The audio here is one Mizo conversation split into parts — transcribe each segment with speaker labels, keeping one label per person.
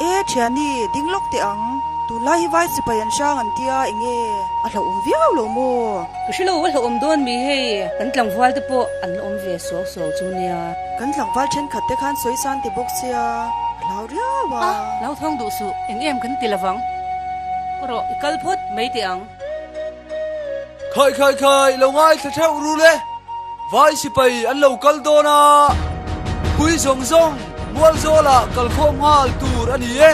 Speaker 1: E thiani, ding lawk teh ang. Tunlai hi vai sipai an hrang an tia enge a hlauhawm viau lo maw?
Speaker 2: Ka hre lo, a hlauhawm dawn mi hei, kan tlangval te pawh an la awm ve suau suau chu nia.
Speaker 1: Kan tlangval thenkhat te khan sawi san ti bawk sia, a hlau riau a.
Speaker 2: A, hlauthawng duh suh, eng em kan ti lovang. Aw rawh, i kal phawt mai teh ang.
Speaker 3: Khai khai khai, lo ngaithla theuh ru le. Vai sipai an lo kal dawn a, pui zawng zawng Mualzawlah kal khawm nghal tur a ni e.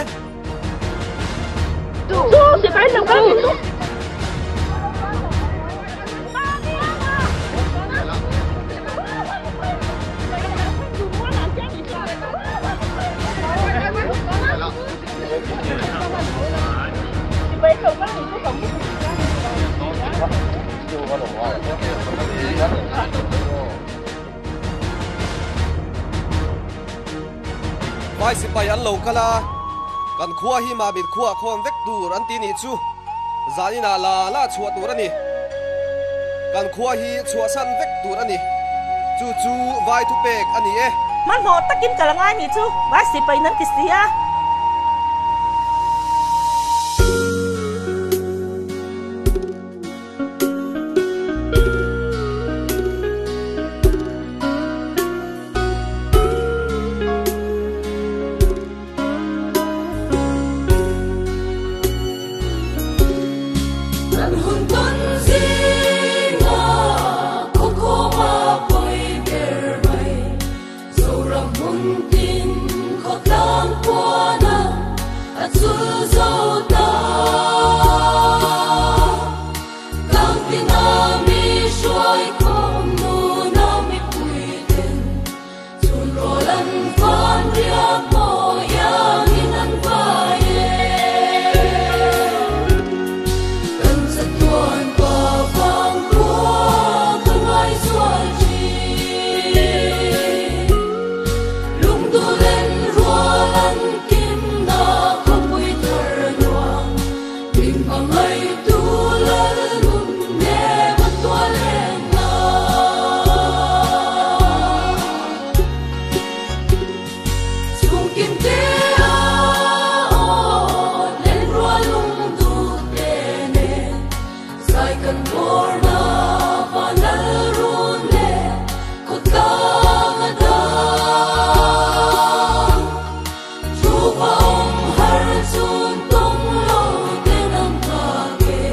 Speaker 4: Chu sipai an lo kal ni chu.
Speaker 3: Vai sipai an lo kal a, kan khua hi Mamit khua khawn vek tur an ti nih chu zaninah la la chhuah tur a ni. Kan khua hi chhuahsan vek tur a ni. Chu chu vai thupek a ni e.
Speaker 4: Hmanhmawh takin ka la ngai nih chu vai sipai in an ti si a.
Speaker 5: Kan hun tawn zinga khawkhawma pawi ber mai Zoram hmun tin khawtlang puana a chul zo ta. Tangtina mi hruai khawm nuna mipui ten Chhun rawl an van riak maw iangin an vai e. Kan chatuan pa vang khua ka ngai zual thin. Lungdulen rual an kimna khawpui thar nuam min hmangaihtu lal nun nem a tual eng la. Chhungkim te a aw len rual lung duh te nen zai kan bawrna van lal run leh khawtlang a dang. Thu pa awm har chun tawng lo ten an nghak e,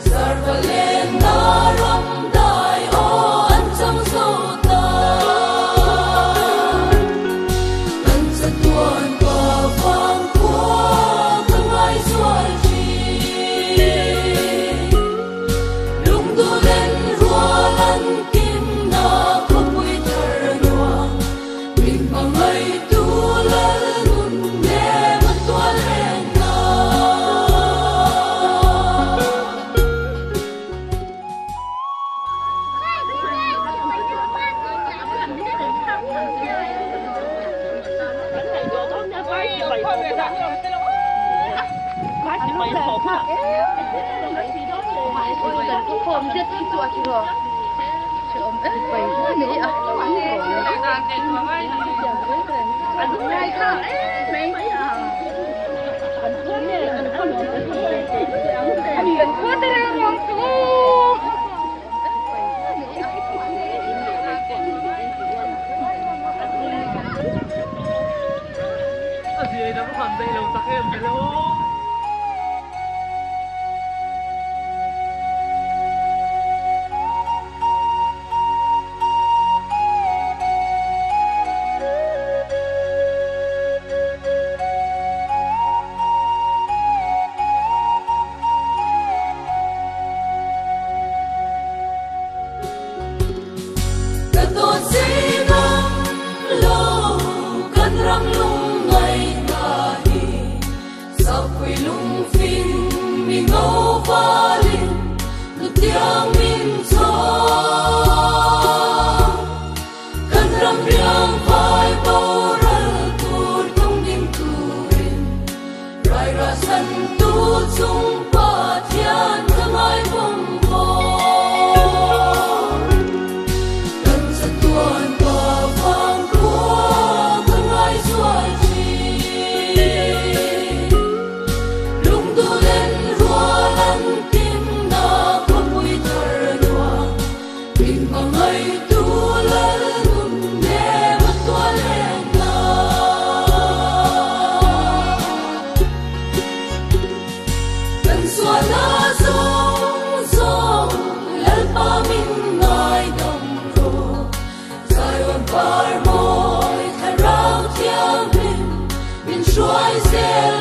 Speaker 5: zarva lenna ram dai aw an chang zo ta. Kan chatuan pa vang khua ka ngai zual thin. Lungdulen rual an kimna khawpui thar nuam Min hmangaihtu lal nun nem a tual reng na. Ka tawn zingam lo kan ram lung ngaih ta hi. Hruai zel.